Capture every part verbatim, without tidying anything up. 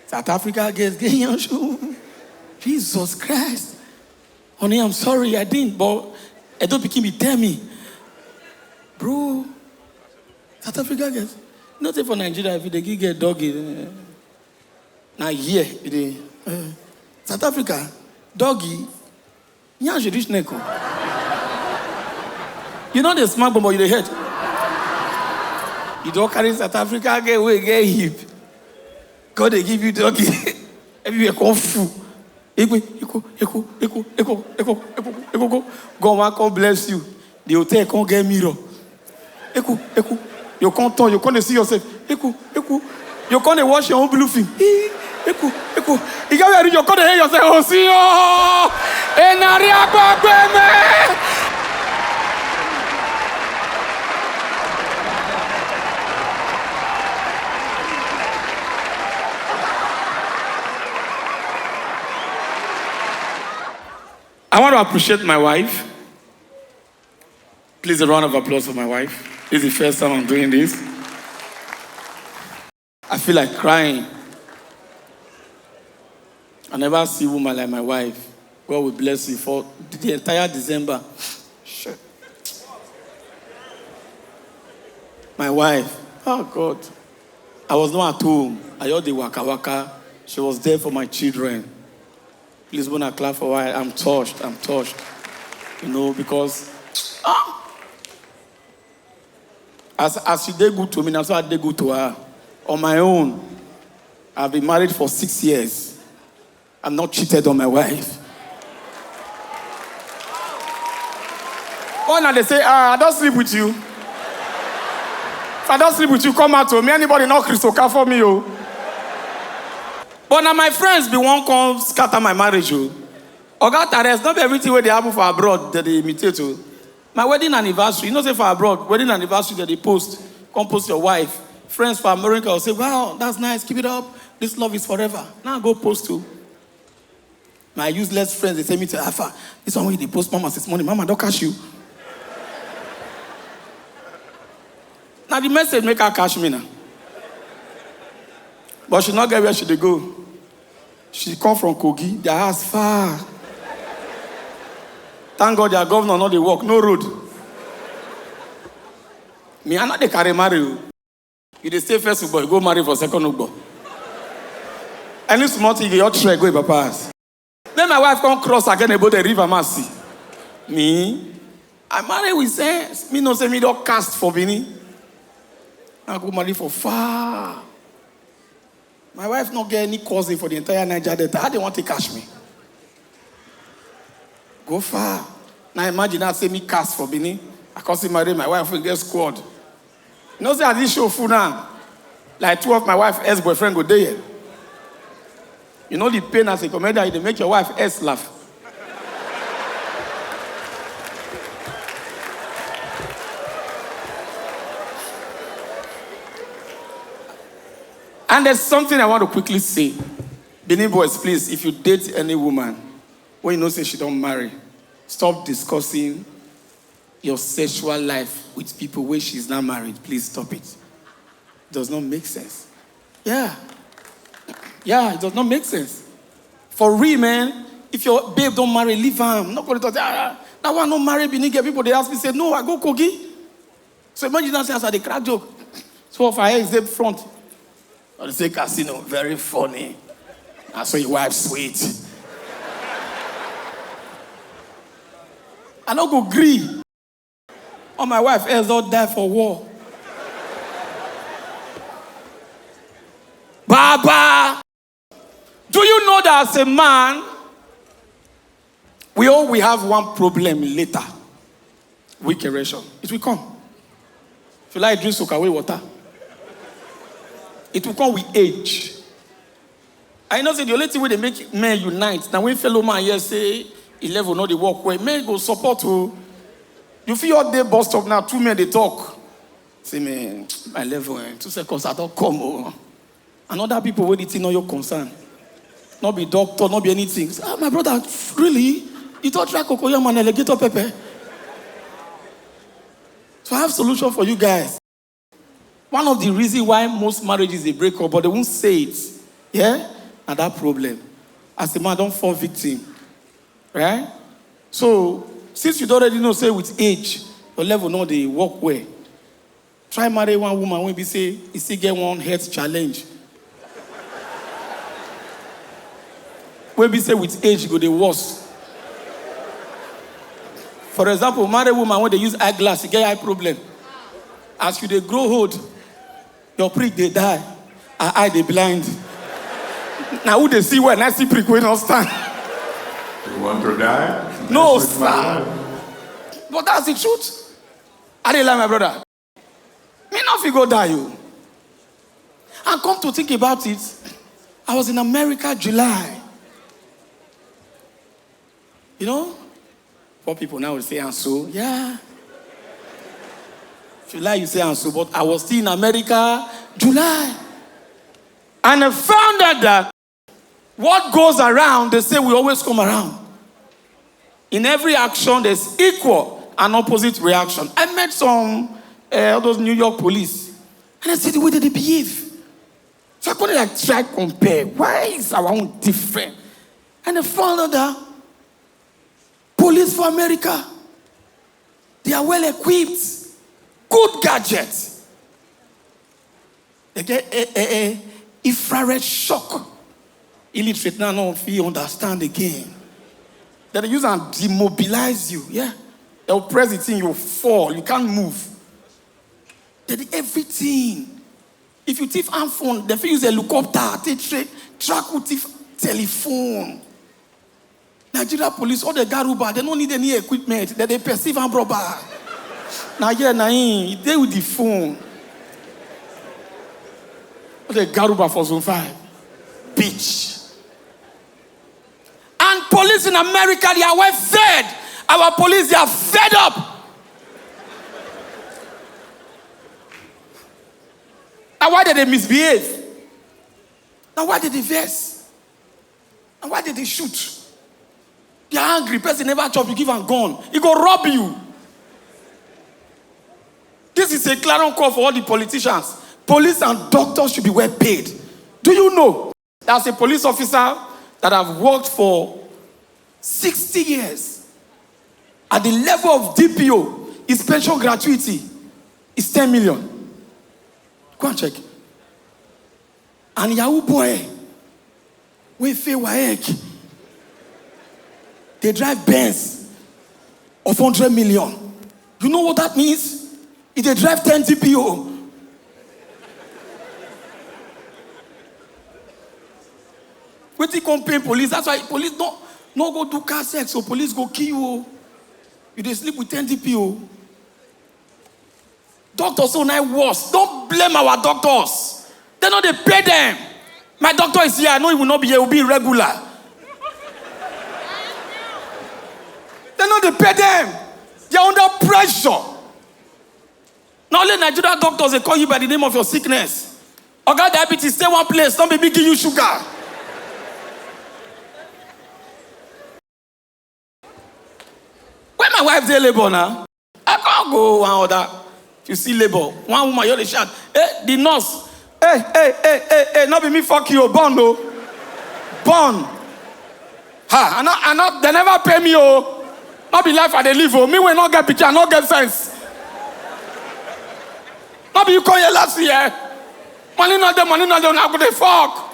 South Africa girls get yansh o. Jesus Christ. Honey, I'm sorry, I didn't, but Edo pikin be tell me. Bro, South Africa girls. Not for Nigeria, if you dey give girl doggy, eh, na here you dey. Eh. South Africa, doggy, yansh reach neck o. You know the smart bomb, you dey head. You don carry South Africa girl wey get hip. God dey give you doggy. Everywhere come full. Ekwe, eko, eko, eko, eko, eko, eko, eko, eko. God wan come bless you. The hotel come get mirror. Eko, eko. You come turn, you come dey see yourself. Eko, eko. You come dey watch your own blue film. Ee, eko, eko. You get where you come dey hear yourself. Oh, see, oh. Enari agbagbe me. I want to appreciate my wife. Please, a round of applause for my wife. This is the first time I'm doing this. I feel like crying. I never see woman like my wife. God will bless you for the entire December. Shit. My wife, oh God, I was not at home. I just dey waka waka. She was there for my children. Please, wanna clap for her. I'm touched. I'm touched. You know, because, ah, as, as she dey good to me, na so I dey good to her. On my own, I've been married for six years. I've not cheated on my wife. When I dey say, ah, I don't sleep with you. If I don't sleep with you, come out to me. Anybody not Christo for me, oh. But now my friends be one come scatter my marriage, oh. Oga Tares, not be everything where they happen for abroad that they imitate, oh. My wedding anniversary, you know, say for abroad, wedding anniversary that they post, come post your wife. Friends for America will say, wow, that's nice, keep it up. This love is forever. Now go post too. My useless friends, they say me to Alpha. This one wey you dey post, mama, since morning, mama don't catch you. Now the message make her catch me now. But she not get where she dey go. She come from Kogi, their house far. Thank God their governor not dey work, no road. Me, I not dey carry marry o. You dey stay first ugbo, you go marry for second ugbo. Any small thing, you your try go your papa house. Then my wife come cross again about the river Mercy. Me, I marry with sense. Me no say me don't cast for Benin. I go marry for far. My wife not get any cousin for the entire Niger Delta. How they want to catch me? Go far. Now imagine I say me cast for Benin. I come see marry my wife and get squad. You know say as this show full now, like two of my wife ex-boyfriend go there. You know the pain as a comedian, you dey make your wife ex laugh. And there's something I want to quickly say. Benin boys, please, if you date any woman, when you know say she don't marry, stop discussing your sexual life with people where she's not married. Please stop it. Does not make sense. Yeah. Yeah, it does not make sense. For real, man, if your babe don't marry, leave am. Not gonna talk, ah, that one no marry Benin girl. People they ask me, say, no, I go Kogi. So imagine that as I dey crack joke. So if I exit front, I dey say casino, very funny. I saw your wife sweet. I no go gree. All my wife else don't die for war. Baba, do you know that as a man, we all we have one problem later? Weak erection. It will come. If you like drink soak away water, it will come with age. I know say the only thing wey dey make men unite na when fellow man here say e level no dey work well. Men go support o. You fit all dey bus stop now, two men dey talk. Say, man, my level, eh, two seconds, I don come o. And other people wey the thing no your concern. No be doctor, no be anything. Say, ah, my brother, really? You don try cocoyam and alligator pepper? So I have solution for you guys. One of the reasons why most marriages dey break up, but they won't say it, yeah, Na that problem. As a man, don't fall victim. Right? So, since you don't already know, say with age, your level no dey work well. Try marry one woman wey be say e still get one health challenge. Wey be say with age e go dey worse. For example, marry woman wey dey use eyeglass, e get eye problem. As you dey grow old, your prick dey die, her eye dey blind. Na who dey see well, na see prick wey no stand. You want to die? No, sir. But that's the truth. I dey lie, my brother. Me no fit go die o. And come to think about it, I was in America July. You know, poor people now will say, "And so?" Yeah. July, you say, "And so?" But I was still in America July. And I found out that what goes around, they say, will always come around. In every action, there's equal and opposite reaction. I met some, uh, all those New York police, and I see the way that they behave. So I couldn't, like, try compare. Why is our own different? And I found out that police for America, they are well equipped, good gadgets. They get a, a, a infrared shock. Illiterate now no fit understand again. Then they use and demobilize you. Yeah, they'll press the thing, you fall, you can't move. They do everything. If you thief hand phone, they fit use helicopter, take tra- track who thief telephone. Nigeria police, all the Garuba, they don't need any equipment. They, they perceive armed robber. Now, yeah, now he dey with the phone. All the Garuba for zone five. Bitch. And police in America, they are well fed. Our police, they are fed up. Now, why did they misbehave? Now, why did they vex? And why did they shoot? They are angry. Person never chop, you give am gun. He go rob you. This is a clarion call for all the politicians. Police and doctors should be well paid. Do you know? As a police officer that I've worked for sixty years, at the level of D P O, his pension gratuity is ten million. Go and check. And Yahoo boy wey fail WAEC dey drive Benz of hundred million. You know what that means? He dey drive ten D P O. Wetin come pain police? That's why police no, no go do car sex, so police go kill you o. You dey sleep with ten D P O. Doctors own na worse. Don't blame our doctors. They no dey pay them. My doctor is here. I know he will not be here. He will be irregular. They no dey pay them. They are under pressure. Na only Nigerian doctors dey call you by the name of your sickness. Oga diabetes, stay one place. Don't be give you sugar. When my wife dey labour now, I can't go one other. You see labour, one woman, you dey shout, "Hey, the nurse! Hey, hey, hey, hey, hey! No be me fuck you, born o, born." Ha! I not, I not. They never pay me o. No be life I dey live o. Me wey no get pikin, I no get sense. No be you come here last year. Money no dey, money no dey. Una go dey fuck.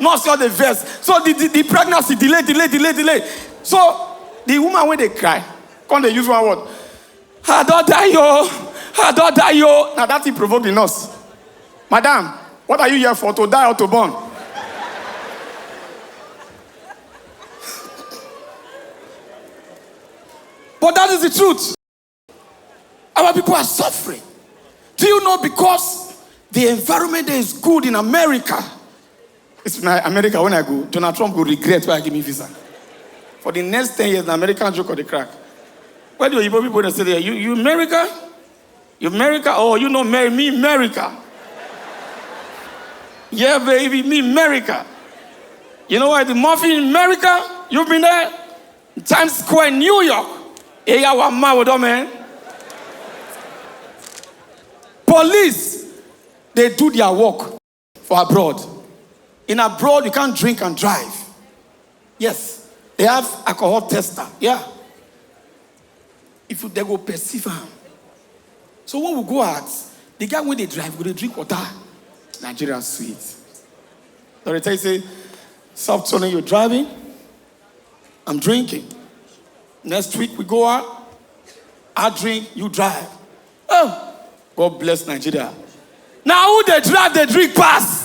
No sure the verse. So the, the, the pregnancy delay, delay, delay, delay. So the woman wey dey cry, come dey use one word. "I don die yo. I don die yo." Now that he provoke the nurse. "Madam, what are you here for? To die or to born?" But that is the truth. Our people are suffering. Do you know because the environment there is good in America? It's my America when I go. Donald Trump go regret why he give me visa. For the next ten years, the American joke or the crack. Where do you people dey say there? You, you America? You America? Oh, you know, marry me, America. Yeah, baby, me, America. You know why the muffin in America? You've been there? Times Square, New York. Hey, our man, man. Police, they do their work for abroad. In abroad, you can't drink and drive. Yes, they have alcohol tester. Yeah. If you, they go perceive am. So when we go out, the guy wey dey drive go dey drink water. Nigeria sweet. They tell you say, "Soft Tony, you driving? I'm drinking." Next week we go out, I drink, you drive. Oh, God bless Nigeria. Now who dey drive dey drink pass?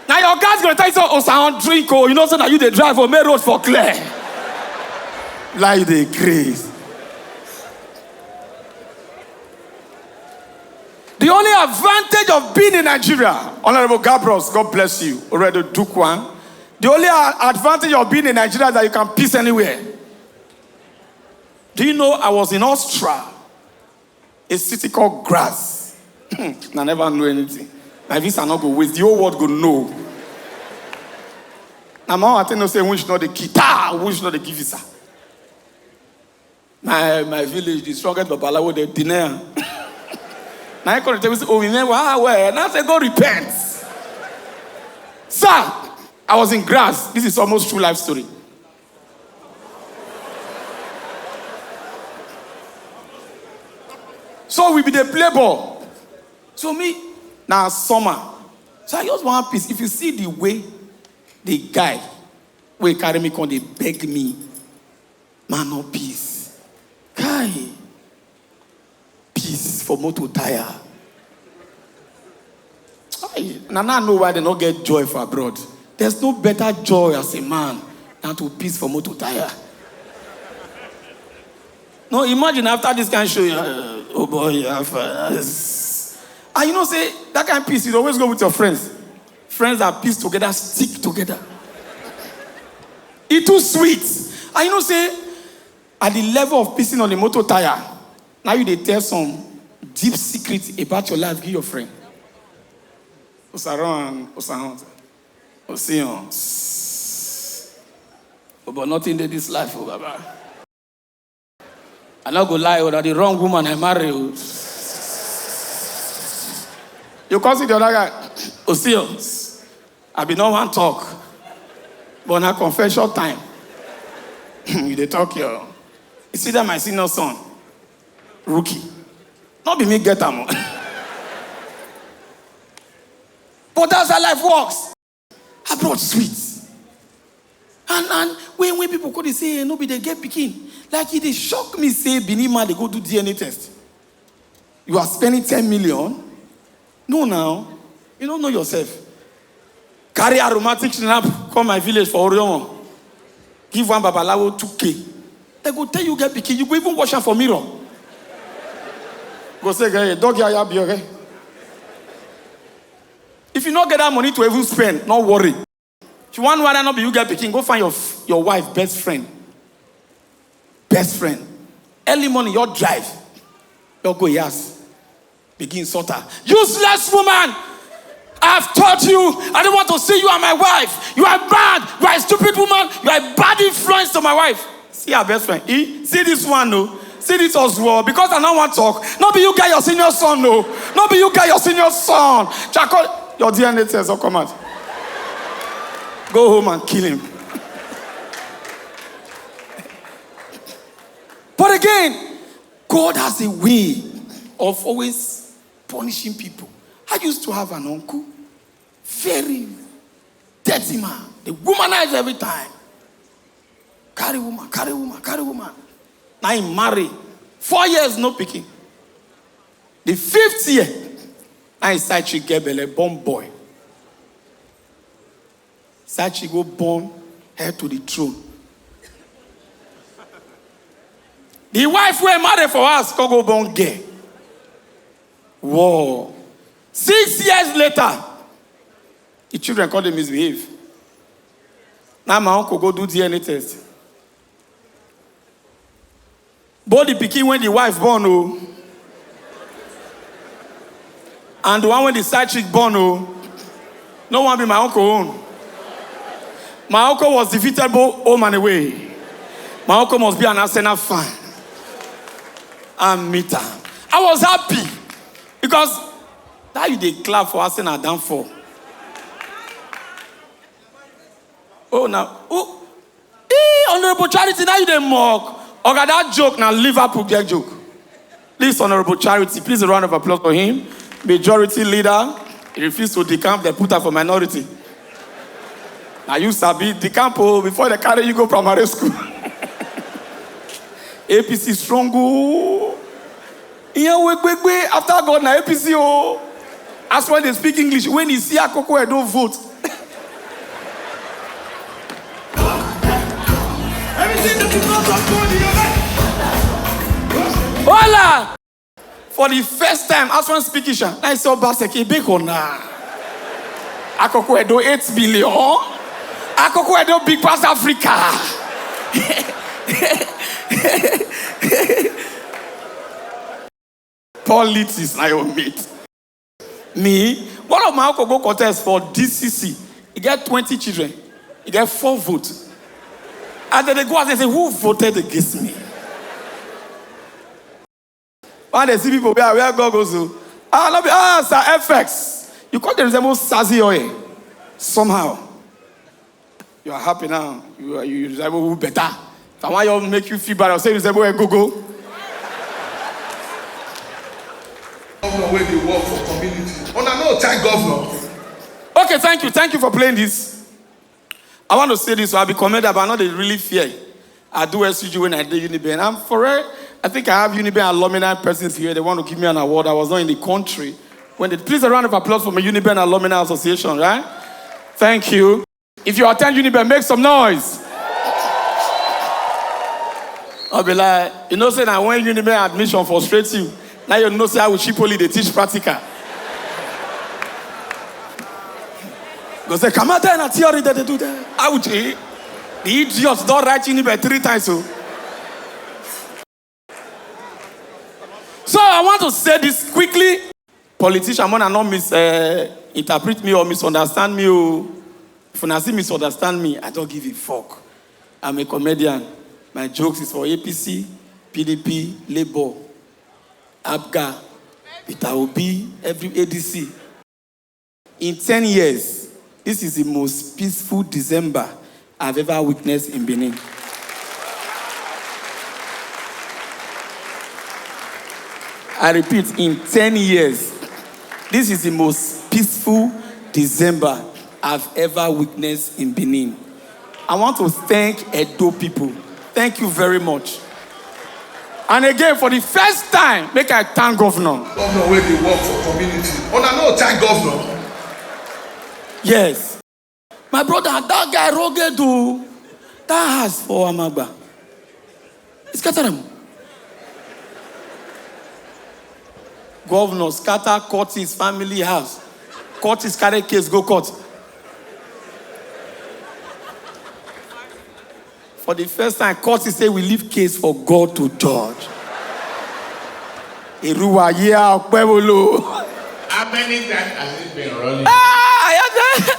Now your guys gonna tell you say, "Oh, sound drink, oh, you know, so now you dey drive, oh, make road for clear." Like dey craze. The only advantage of being in Nigeria, Honorable Gabros, God bless you, already took one. The only a- advantage of being in Nigeria is that you can piss anywhere. Do you know I was in Austria, a city called Graz? I never know anything. My visa not go waste. The whole world go know. Now my I think no say which not the key. Ta, which not the give visa. My my village, the strongest babalawo, they deny am. Now I come tell me say, "Oh, we never ah well." Now say, "Go repent." Sir, I was in Graz. This is almost true life story. So we be dey play ball. So me, now summer. So I just want peace. If you see the way the guy wey carry me come dey beg me, "Man, no peace." Kai, peace for motor tire. Ai, na now I know why they no get joy for abroad. There's no better joy as a man than to piss for motor tire. No, imagine after this kind show, you, uh, "Oh boy, you have, uh, s-" and you know say that kind of piss, you always go with your friends. Friends that piss together, stick together. It too sweet. And you know say, at the level of pissing on the motor tire, now you dey tell some deep secret about your life, give your friend. Osaron, Osaron, Osion. Oh, but nothing dey this life, oh, Baba. I no go lie, oh, na the wrong woman I marry, oh. You come see the other guy, Osion. I be no one talk, but na confession time. You dey talk your. You see that my senior son, Rookie. Not be me get am, oh. But that's how life works. Abroad sweet. And and when when people come dey say, "Eh, no be they get pikin," like e dey shock me say Benin man dey go do D N A test. You are spending ten million? No now. You don't know yourself. Carry aromatic schnapps, come my village for Oriomo. Give one babalawo two K. They go tell you get pikin. You go even wash am for mirror. Go say, "Hey, dog, yeah, yeah, be okay." If you no get that money to even spend, no worry. If you want whether not be you get pikin, go find your f- your wife best friend. Best friend. Early morning, your drive. Your go yes. Begin sort her. "Useless woman! I've taught you. I don't want to see you and my wife. You are bad. You are a stupid woman. You are a bad influence to my wife." See her best friend. E, see this one, no. See this Oswald. Because I no wan talk. No be you get your senior son, no. No be you get your senior son. Charcoal, your D N A test don come out. Go home and kill him. But again, God has a way of always punishing people. I used to have an uncle, very dirty man. They womanize every time. Carry woman, carry woman, carry woman. Now he marry. Four years, no pikin. The fifth year, now his side chick get belle, born boy. Side chick go born heir to the throne. The wife wey marry for us come go born girl. War. Six years later, the children come dey misbehave. Now my uncle go do D N A test. Both the pikin wey the wife born o, and the one wey the side chick born o, no one be my uncle own. My uncle was defeated both home and away. My uncle must be an Arsenal fan. And meet am. I was happy because that you dey clap for Arsenal downfall. Oh, now. Oh, eh, Honorable Charity, now you dey mock. Oga, that joke, now Liverpool get joke. This Honorable Charity, please a round of applause for him. Majority leader, he refused to decamp, they put her for minority. Now you sabi, decamp, oh, before they carry you go primary school. A P C strong, oh. Iyan we gbegbe, after God na A P C, oh. As when they speak English, when you see Akoko Edo vote. Everything that is not of God in your life. Hola! For the first time, as one speak Isha, I saw Baseki Bekona. Akoko Edo eight billion. Akoko Edo big pass Africa. Politics na your mate. Me, one of my uncle go contest for D C C. He get twenty children. He get four votes. And then they go out and say, "Who voted against me?" When they see people, where, where God goes to, ah, no be, ah, Sir F X. You call them resemble Sazi Oye. Somehow. You are happy now. You are, you resemble who better. If I want you make you feel bad, I'll say you resemble a go-go. Governor wey dey work for community. Una no thank governor. Okay, thank you. Thank you for playing this. I want to say this. So I be commended, but I know they really fear. I do S U G when I did Uniben. I'm for it. I think I have Uniben alumni persons here. They want to give me an award. I was not in the country. When they, please, a round of applause for my Uniben Alumni Association, right? Thank you. If you attend Uniben, make some noise. I'll be like, you know, say now when Uniben admission frustrate you, now you know say how Chipoli they teach practical. Go say, "Come out there na theory that they do there." How would you? The idiot don't write Uniben three times, so. So I want to say this quickly. Politician, when I not mis uh, interpret me or misunderstand me, oh, if una see misunderstand me, I don't give a fuck. I'm a comedian. My jokes is for A P C, P D P, Labour, APGA, Peter Obi, every A D C. In ten years, this is the most peaceful December I've ever witnessed in Benin. I repeat, in ten years, this is the most peaceful December I've ever witnessed in Benin. I want to thank Edo people. Thank you very much. And again, for the first time, make I thank governor. Governor wey dey work for community. Una no thank governor. Yes. My brother, that guy rugged o. That house for Amagba. He scatter am. Governor scatter Curtis family house. Curtis carry case go court. For the first time, Curtis say we leave case for God to judge. Eruwa ye a ọpẹ́ wo lo. How many times has it been rolling? Ah, I hear the,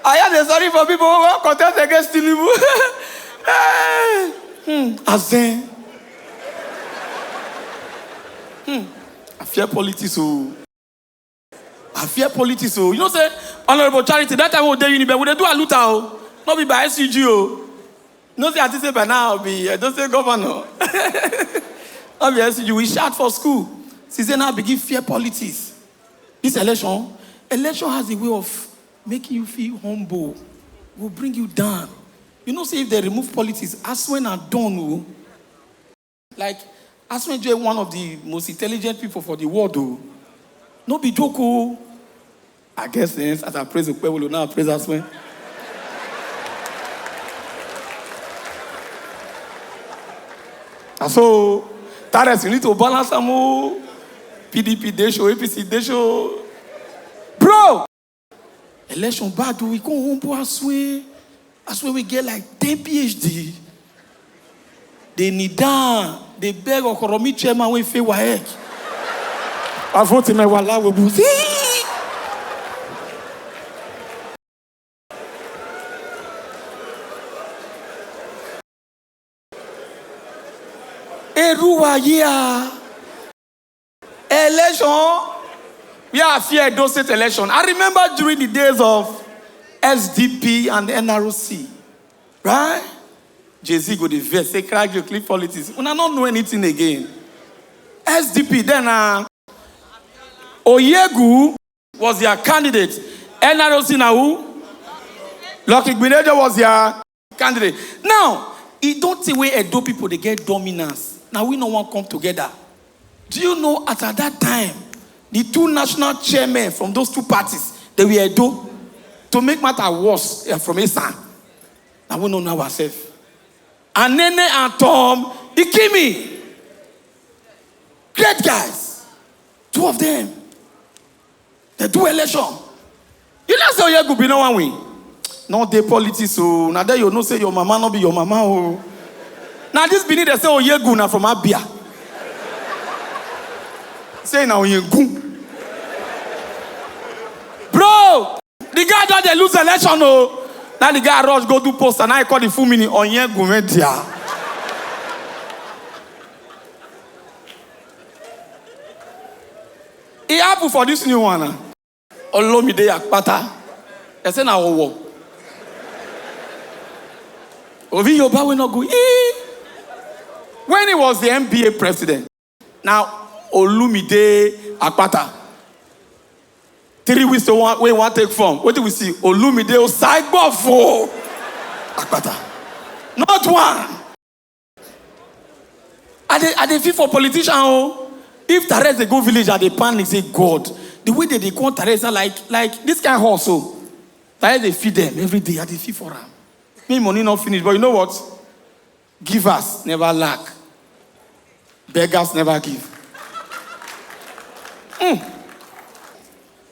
I hear the sorry for people who wan contest against Tinubu. Eh, hmm, as in. Hmm, I fear politics o. I fear politics o. You know say, Honorable Charity, that time we dey Uniben, we dey do aluta o. No be by S U G o. No say I think say by now I be Edo State governor. No be S U G, we shout for school. Since then I begin fear politics. This election, election has a way of making you feel humble, will bring you down. You know say if they remove politics, as when I done o. Like, as when you're one of the most intelligent people for the world o. No be joke o. I guess, eh, as I praise Okpebholo, now I praise Aswen. And so, that is, you need to balance am o. P D P dey show, A P C dey show. Bro! Election bad o, we come humble Aswen. Aswen we get like ten P H D. They kneel down, they beg Okoromi chairman wey fail WAEC. I vote in my wala wobu. See? Eruwa ye a. Election. We are fear Edo State election. I remember during the days of S D P and N R C. Right? Jay-Z go dey vex, say, "Crack your clip politics." Una no know anything again. S D P, then, uh, Oyegu was their candidate. N R O C na who? Lucky Gbinejo was their candidate. Now, e don tey wey Edo people dey get dominance. Na we no wan come together. Do you know at, at that time, the two national chairmen from those two parties, they were Edo. To make matter worse, eh, from Esan. Na we no know ourselves. Anene and Tom Ikimi. Great guys. Two of them. They do election. You know say Oyegu be no one win. No dey politics o. Na there you know say your mama no be your mama o. Na this Benin dey say Oyegu na from Abia. Say na Oyegun. Bro, the guy don dey lose election o. Now the guy rush go do poster. Now he call the full meaning Oyegun Media. E happen for this new one. Ah. Olomide Akpata. They say na Owo. Ovi Yoba wey no go. Eh. When he was the N B A president, now Olumide Akpata. Three weeks to one, wey wan take form. Wetin we see? Olumide Osaigbofo Akpata. Not one. I dey, I dey feel for politician o. If Therese dey go village, I dey panic say, "God, the way they dey come Therese, na like, like this kind horse o." Therese dey feed them every day. I dey feel for am. Me money no finish, but you know what? Givers never lack. Beggars never give. Hmm.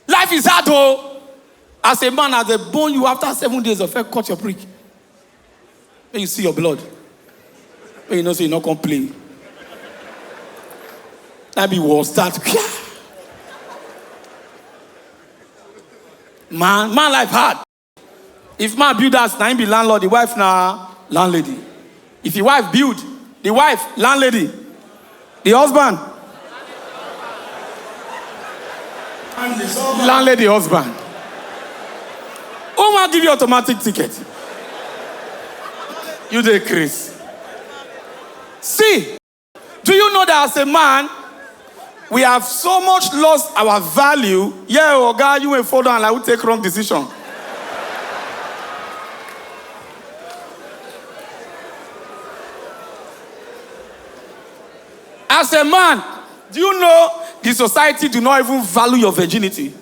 Life is hard o. As a man, as they born you, after seven days, you fit cut your prick. When you see your blood, when you know say you no come play. That be war start. Man, man life hard. If man build house, na him be landlord, the wife na landlady. If the wife build, the wife landlady, the husband landlady husband. Who wan give you automatic ticket? You dey craze. See, do you know that as a man, we have so much lost our value? Yeah, oga, you wey fall down like who take wrong decision. As a man, do you know the society do not even value your virginity?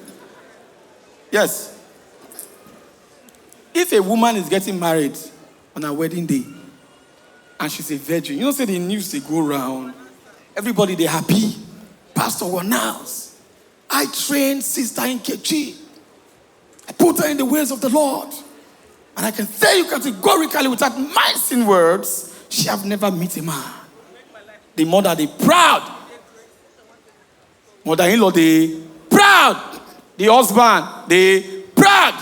Yes. If a woman is getting married on her wedding day and she's a virgin, you know say the news dey go round. Everybody dey happy. Pastor Wanaus, I trained Sister Nkechi. I put her in the ways of the Lord. And I can tell you categorically, without mincing words, she have never met a man. The mother dey proud. Mother-in-law dey proud. The husband dey proud.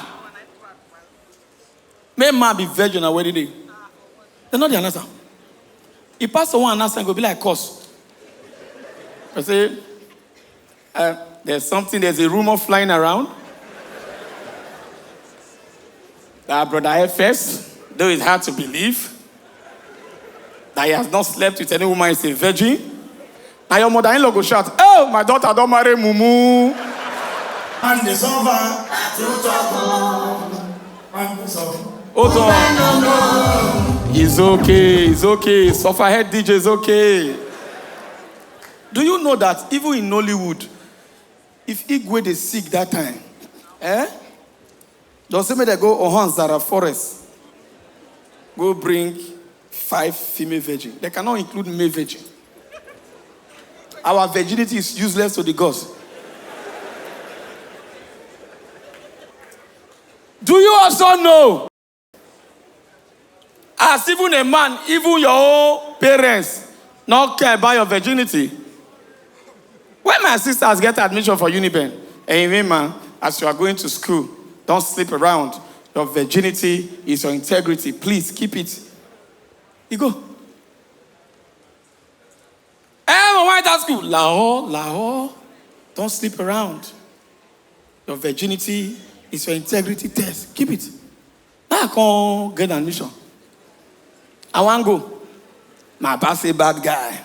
Make man be virgin on wedding day. They no dey announce am. If pastor wan announce am, e go be like curse. I say, uh, there's something, there's a rumor flying around that Brother F S, though it's hard to believe, that he has not slept with any woman, is a virgin. Na your mother-in-law go shout, "Oh, my daughter don marry mumu." And the suffer. Hold on. It's okay, it's okay. Suffer head D J is okay. Do you know that even in Nollywood, if Igwe dey sick that time, eh? Just say make dem go Ohanzara forest, go bring five female virgin. They cannot include male virgin. Our virginity is useless to the gods. Do you also know, as even a man, even your own parents no care about your virginity? When my sisters get admission for Uniben, and you mean, man, as you are going to school, don't sleep around. Your virginity is your integrity. Please keep it. You go. Eh, my wife at school. Lahore, Lahore. Don't sleep around. Your virginity is your integrity test. Keep it. Now I can't get admission. I wan go. My papa say bad guy.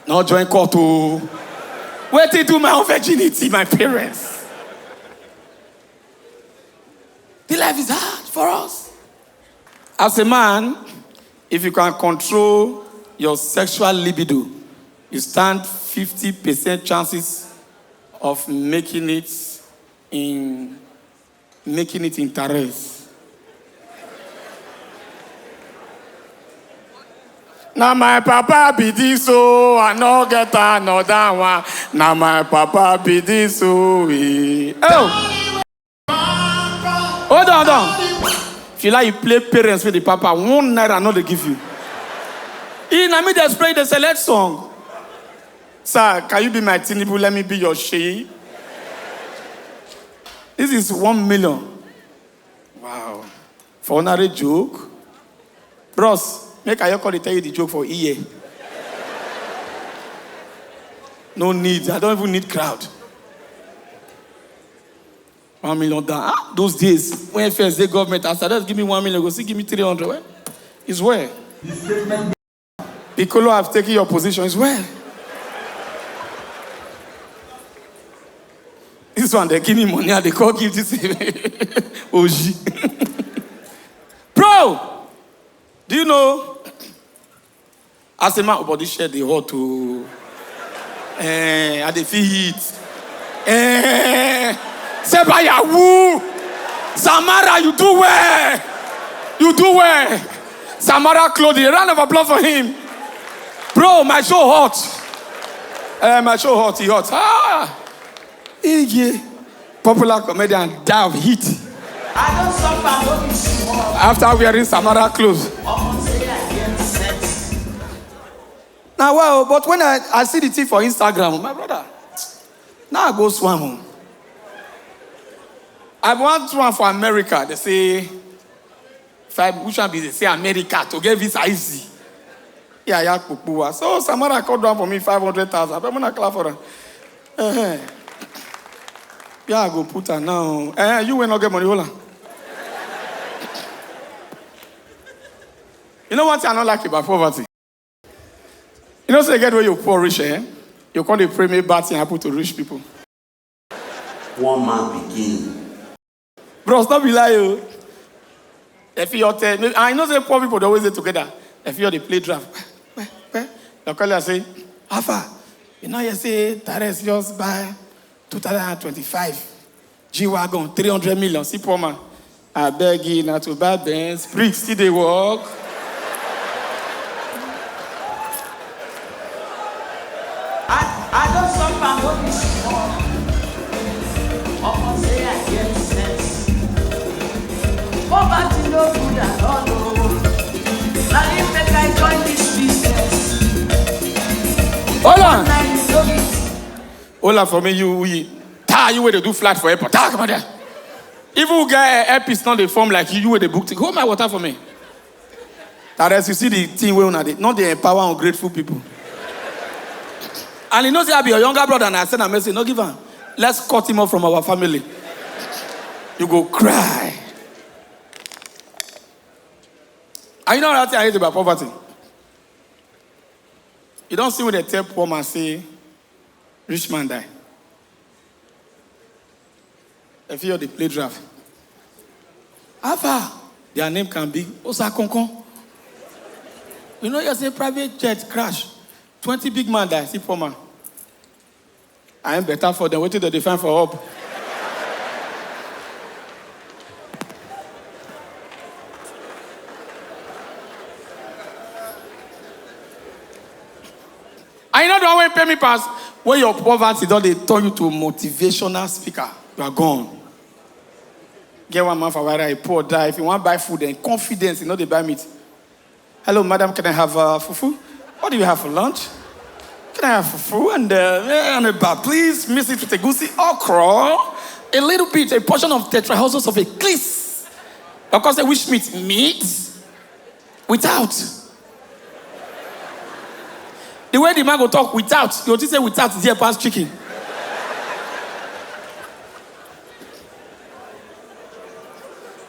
No join court o. Wetin do my own virginity, my parents? The life is hard for us. As a man, if you can control your sexual libido, you stand fifty percent chances of making it in making it in Tares. Na my papa be this, oh, I no get another one. Na my papa be this, oh, eh. Oh! Hold on, hold on. If you like, you play parents with the papa, one naira no dey give you. In the middle, they play the select song. Sir, can you be my Tinubu? Let me be your Sheyi. This is one million. Wow. For ordinary joke. Bros, make I call dey tell you the joke for here. No need. I don't even need crowd. One million down. Ah, those days, when first day government, as I just give me one million, go still give me three hundred. Well, it's well. Piccolo have taken your position. It's well. This one, they give me money, and they call give this Oji. Bro, do you know? As a man, body share the hot to. Eh, I dey feel heat. Eh, Sebayawu. Samara, you do well. You do well. Samara Clothing, a round of applause for him. Bro, my show hot. Eh, my show hot, he hot. Ah, Ige. Popular comedian die of heat. I don't suffer, no be small. After wearing Samara clothes. Omo say I get sense. Now, well, but when I, I see the thing for Instagram, my brother, now I go swam. Oh. I want one for America. They say, if I, which one be they say America to get visa easy? Yeah, yeah, Kpukpuwa. So Samara called down for me five hundred thousand. I'm gonna clap for her. Uh-huh. Yeah, I go put her now. Eh, you will not get money, hold on. You know what I don't like about poverty? You know, say get where you poor rich, eh? You call the pray make bad thing happen to rich people. One man begin. Bros, not be lie, oh. If you tell me, I know say poor people they always dey together. If you dey play draft, they call you and say, "Alpha, you know you say Tares just buy two thousand and twenty-five G-Wagon, three hundred million." See poor man. I beg you not to buy Benz. Bricks still dey work. I, I don't suffer, no be small. Omo say I get sense. Poverty no good at all, oh. Na him make I join this business. Hold on. Na him no be Hold am for me, you we tie you wey dey do flat for airport. Tie am, come on there. Even who get airpiece no dey form like you, you wey dey book ticket. Hold my water for me. That as you see the thing wey una dey, not dey empower ungrateful people. And you know say I be your younger brother and I send a message, no give am. Let's cut him off from our family. You go cry. And you know what I hate about poverty? You don't see when they tell poor man say, rich man die. If you the play draft. How far? Their name can be Osakonkon. You know, you say private jet crash. Twenty big man die, see poor man. I am better for them. Wetin dem dey find for up? I know the one wey pay me pass. When your poverty don dey turn you to motivational speaker, you are gone. Get one man for where I poor die. If you wan buy food and confidence, you know they buy meat. "Hello, madam, can I have uh, fufu? What do you have for lunch? Can I have fufu and, uh, eh, and a bag, please? Mix it with egusi, okra, a little bit, a portion of tetrahosos of a clis." Of course, say which meat? Meat without. The way the man go talk without, you go think say without there pass chicken.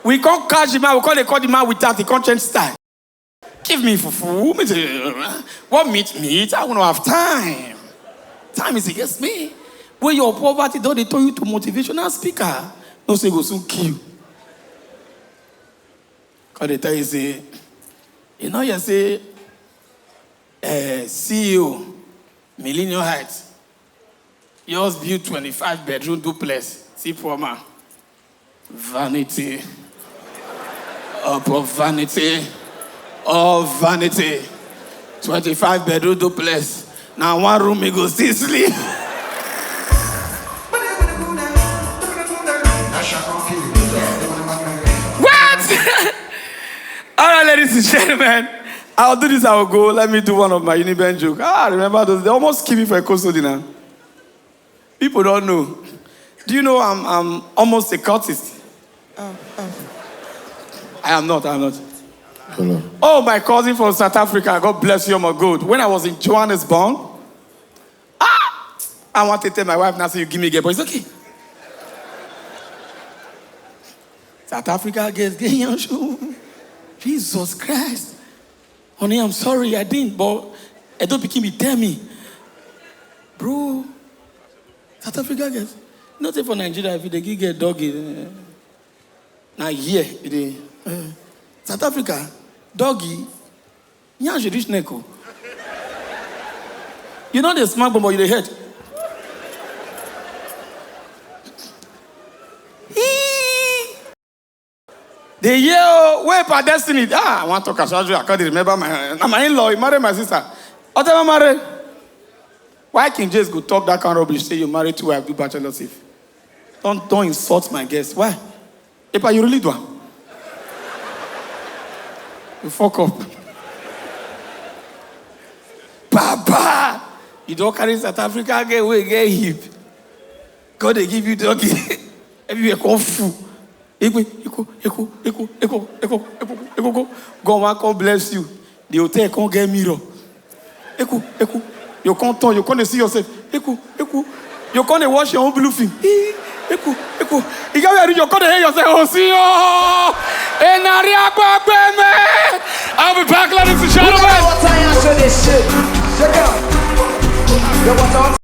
We can't catch the man, we can't call the man without, he can't change style. Give me fufu. Me too. What meat? Meat? I won't have time. Time is against me. When your poverty don't dey turn you to motivational speaker, no say go soon kill you. Cause they tell you say, you know you say, uh, C E O, Millennium Heights, yours build twenty-five bedroom duplex. See poor man. Vanity. Upon vanity. All vanity. Twenty-five bedroom duplex. Now one room he go still sleep. What? All right, ladies and gentlemen. I'll do this, I'll go. Let me do one of my Uniben joke. Ah, remember those? They almost kill me for a coastal dinner. People don't know. Do you know I'm, I'm almost a cultist? I am not, I am not. Oh, my cousin from South Africa, God bless you, my good. When I was in Johannesburg, ah, I want to tell my wife now, say you give me a girl, but it's okay. South Africa girls, get your shoe. Jesus Christ. Honey, I'm sorry, I didn't, but Edo pikin be tell me. Bro, South Africa girls. Not for Nigeria, if they give get doggy. Eh. Now here, it is. Eh. South Africa, doggy. Yeah, she reach neck. Oh. You know the smart bomb, but you the head. Hee! The year oh, where per destiny. Ah, I want to talk as usual. I can't remember my na my in-law. He married my sister. Whatever marry. Why King James go talk that kind of rubbish? Say you married two wife, do bachelor safe. Don't don't insult my guest. Why? Epa, you really do am? You fuck up. Papa, you don't carry South Africa get way get hip. God they give you doggy. Everywhere come full. Ekwe, ekwo, ekwo, ekwo, ekwo, ekwo, ekwo, ekwo, ekwo. God wan come bless you. The hotel come get mirror. Ekwo, ekwo. You come turn, you come dey see yourself. Ekwo, ekwo. You come dey watch your own blue film. Ee, ekwo, ekwo. You get where you come dey hear yourself. Oh, see oh. Enari agbagbe me. I'll be back, ladies and gentlemen. Water and show this shit. Check out. The water.